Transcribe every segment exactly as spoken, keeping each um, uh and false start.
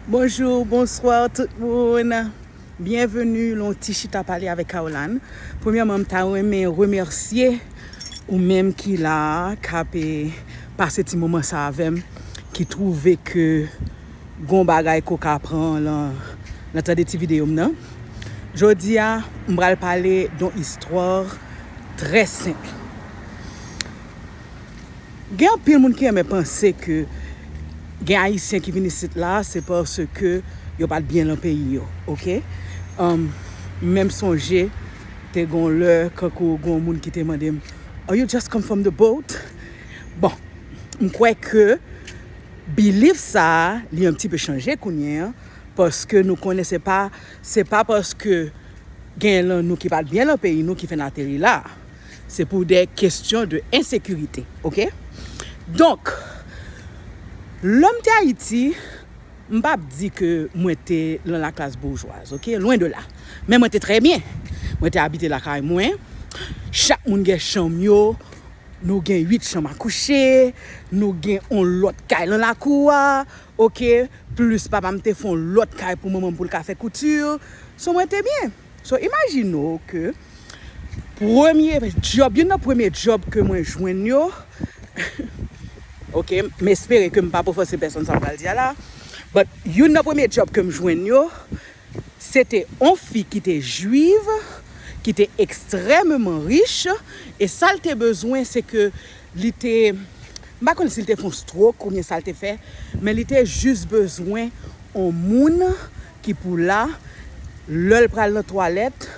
Bonjou, bonswa tout moun. Byenveni nan Ti Chita Pale avèk Caroline. Premyèman, m ta renmen remèsye ou menm ki la a, k ap, eh, pase ti moman sa avè m, ki twouve ke gon bagay ke w ka pran nan, nan tande ti videyo m nan. Jodi a, m pral pale de yon istwa trè senp. Gen anpil moun ki renmen panse ke gen Ayisyen ki vin isit la, se paske yo pa t byen nan peyi yo, oke? Um, menm sonje, te gon lè, kankou gon moun ki te mande m, "Are you just come from the boat?" Bon, m kwè ke belief sa a, li un petit peu chanje kounye a, paske nou konnen se pa, se pa paske gen nan nou ki pa t byen nan peyi nou ki fè n ateri la. Se pou de kesyon de ensekirite, oke? Donk, lè m te Ayiti, m p ap di ke mwen te nan laklas boujwaz, oke? Lwen de la. Men mwen te trè byen. Mwen te abite lakay mwen. Chak moun gen chanm yo. Nou gen uit chanm a kouche. Nou gen yon lòt kay nan lakou a. Oke? Plis papa m te fè yon lòt kay pou manman m pou l ka fè kouti. So, mwen te byen. So, imajine w ke premye djòb, youn nan premye djòb ke mwen jwenn yo, oke, m espere ke m p ap ofanse pèsonn sa m pral di a la, but youn nan premye djòb ke m jwenn yo, se te yon fi ki te jwiv, ki te ekstrèmeman rich, e sa l te bezwen, se ke li te, m pa konn si l te fè yon stroke oubyen sa l te fè, men li te jis bezwen yon moun ki pou la lè l pral nan twalèt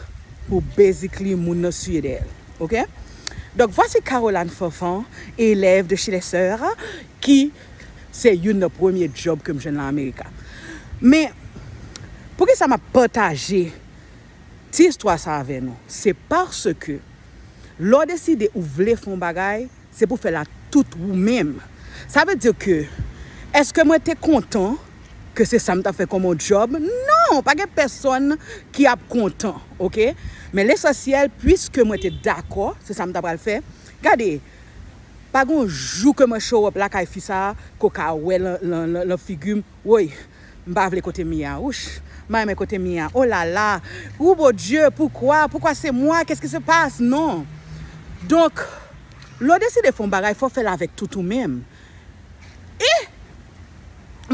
pou basically moun nan siye dèyè l. Oke? Donk, vwasi Caroline Fanfan, élève de chez les sœurs, ki se youn nan premye djòb ke m jwenn nan Amerika. Men, poukisa m ap pataje ti istwa sa avè nou? Se paske lè w deside ou vle fè yon bagay, se pou fè l ak tout ou menm. Sa vle di ke, èske mwen te kontan ke se sa m t ap fè kòm yon djòb? Non, pa gen pèsonn ki ap kontan, oke? Men lesansyèl, piske mwen te dakò, se sa m t ap pral fè. Gade, pa gen yon jou ke mwen show up lakay fi sa a, ke w ka wè lan, lan, lan, lan figi m, woy, m pa vle kote m ye a, wouch, m pa renmen kote m ye a, oh là là, ou Bondye, poukwa, poukwa se mwa, qu'est-ce qui se passe? Non. Donk, lè w deside fè yon bagay, fò w fè l avèk tout ou menm. E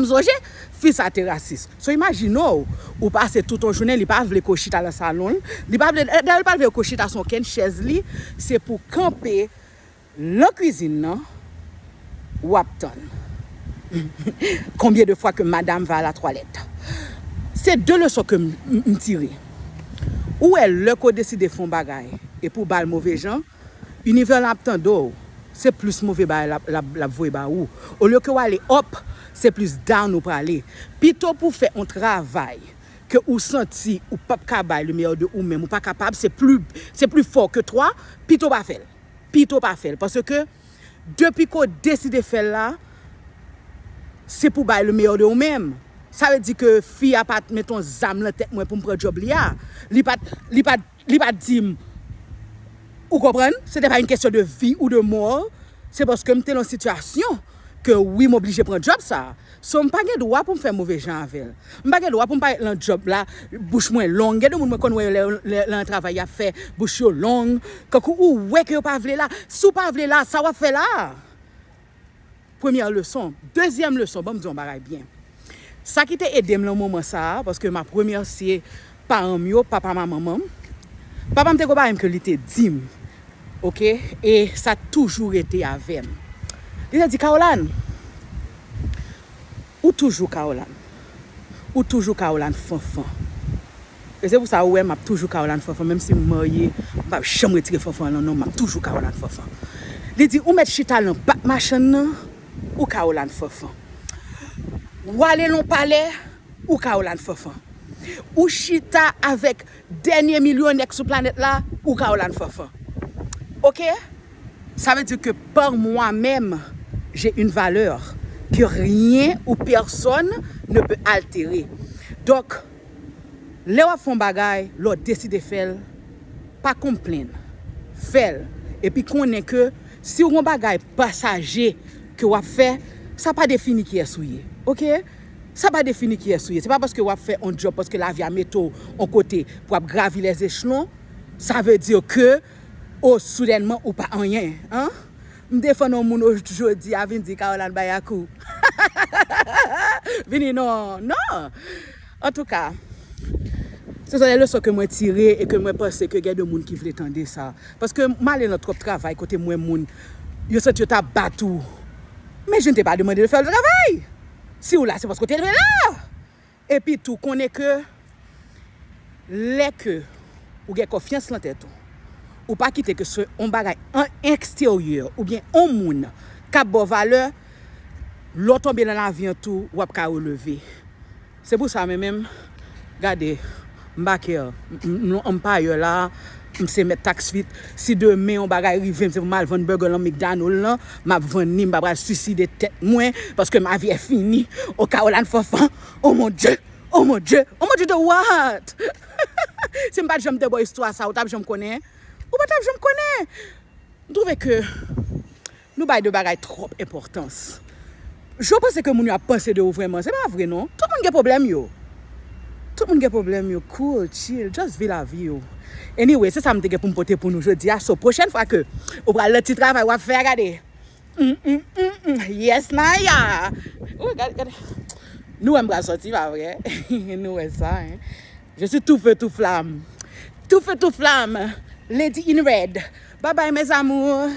m sonje, fi sa te rasis. So, imajine w, ou pase tout yon jounen, li pa vle ke w chita nan salon l, li pa vle, dayè, li pa vle ke w chita sou okenn chèz li, se pou w kanpe lan kwizin nan, w ap tann. Combien de fois que madame va à la toilette? Se de leson ke m, m, m tire. Ou wè, lè ke w deside fè yon bagay, epi w ba l move jan, inivè lan ap tande w, se plis move bagay l ap, l ap, l ap voye ba ou. Olye ke w ale up, se plis down ou prale. Pito pou w fè yon travay ke ou santi ou p ap ka bay le meilleur de ou menm, ou pa kapab, se pli, se pli fò ke twa, pito pa fè l. Pito pa fè l. Paske depi ke w deside fè l la, se pou bay le meilleur de ou menm. Sa vle di ke fi a pa t met yon zam lan tèt mwen pou m pran djòb li a. Li pa t, li pa t, li pa t di m, ou konprann? Se te pa une question de vie ou de mort. Se paske m te nan sitiyasyon ke wi, m oblije pran djòb sa a. So, m pa gen dwa pou m fè move jan avè l. M pa gen dwa pou m parèt lan djòb la, bouch mwen long. Gen de moun mwen konn wè yo lè, lè, lè nan travay y ap fè bouch yo long. Kankou ou wè ke yo pa vle la. Si w pa vle la, sa w ap fè la? Premyè leson. Dezyèm leson, ban m di w yon bagay byen. Sa ki te ede m lan moman sa a, paske m ap remèsye paran m yo, papa m a manman m. Papa m te gon bagay ke li te di m, oke? E sa toujou rete avè m. Li te di, Caroline, ou toujou Caroline. Ou toujou Caroline Fanfan. E se pou sa ou wè m ap toujou Caroline Fanfan, menm si m marye, m p ap janm retire Fanfan lan non, m ap toujou Caroline Fanfan. Li di, ou mèt chita lan bak machann nan, ou Caroline Fanfan. W ale lan palè, ou Caroline Fanfan. Ou chita avèk dènye milyonè k sou planèt la, ou Caroline Fanfan. Oke? Ça veut dire que par moi-même, j'ai une valeur que rien ou personne ne peut altérer. Donk, lè w ap fè yon bagay, lè w deside fè l, pa konplenn. Fè l. Epi konnen ke si w gon bagay pasaje ke w ap fè, sa pa defini kiyès ou ye. Oke? Sa pa defini kiyès ou ye. Se pa paske w ap fè yon djòb, paske lavi a mete w yon kote pou w ap gravi lèzechlon, sa vle di ke, o, soudènman, ou pa anyen, an? M defann yon moun jodi a vin di Caroline Bayakou. Vini non, non. Antouka, se sa de leson ke mwen tire e ke mwen panse ke gen de moun ki vle tande sa. Paske m ale nan twòp travay kote m wè moun, yo santi yo ta bat ou. Men je ne t'ai pas demandé de faire le travail. Si ou la, se paske w te leve la. Epi tou, konnen ke lè ke ou gen konfyans nan tèt ou, ou pa kite ke se yon bagay an eksteryè oubyen yon moun k ap ba w valè, lè w tonbe nan lavi an tou, w ap ka releve. Se pou sa, men menm, gade, m pa care. M, m, m, m pa care la, m se mèt taksfit. Si demen yon bagay rive m, se pou m al vann burger lan McDonald lan, m ap vann li, m pa pral swiside tèt mwen, paske ma vie est finie. O Caroline Fanfan, oh mon Dieu, oh mon Dieu, oh mon Dieu de what? Si m pa t janm te ba w istwa sa, ou t ap janm konnen? Ou pa t ap janm konnen? M twouve ke nou bay de bagay twòp enpòtans. Jan w panse ke moun yo ap panse de ou vrèman, se pa vre non. Tout moun gen pwoblèm yo. Tout moun gen pwoblèm yo. Cool, chill, just viv lavi w. Anyway, se sa m te gen pou m pote pou nou jodi a. So, pwochèn fwa ke ou pral nan ti travay w ap fè a, gade. Mm, mm, mm, mm. Yes, Maya. Ou gade, gade. Nou wè m pral sòti, pa vre? Nou wè sa, hein? Je suis tout feu, tout flamme. Tout feu, tout flamme. Lady in red. Bye bye, mes amours.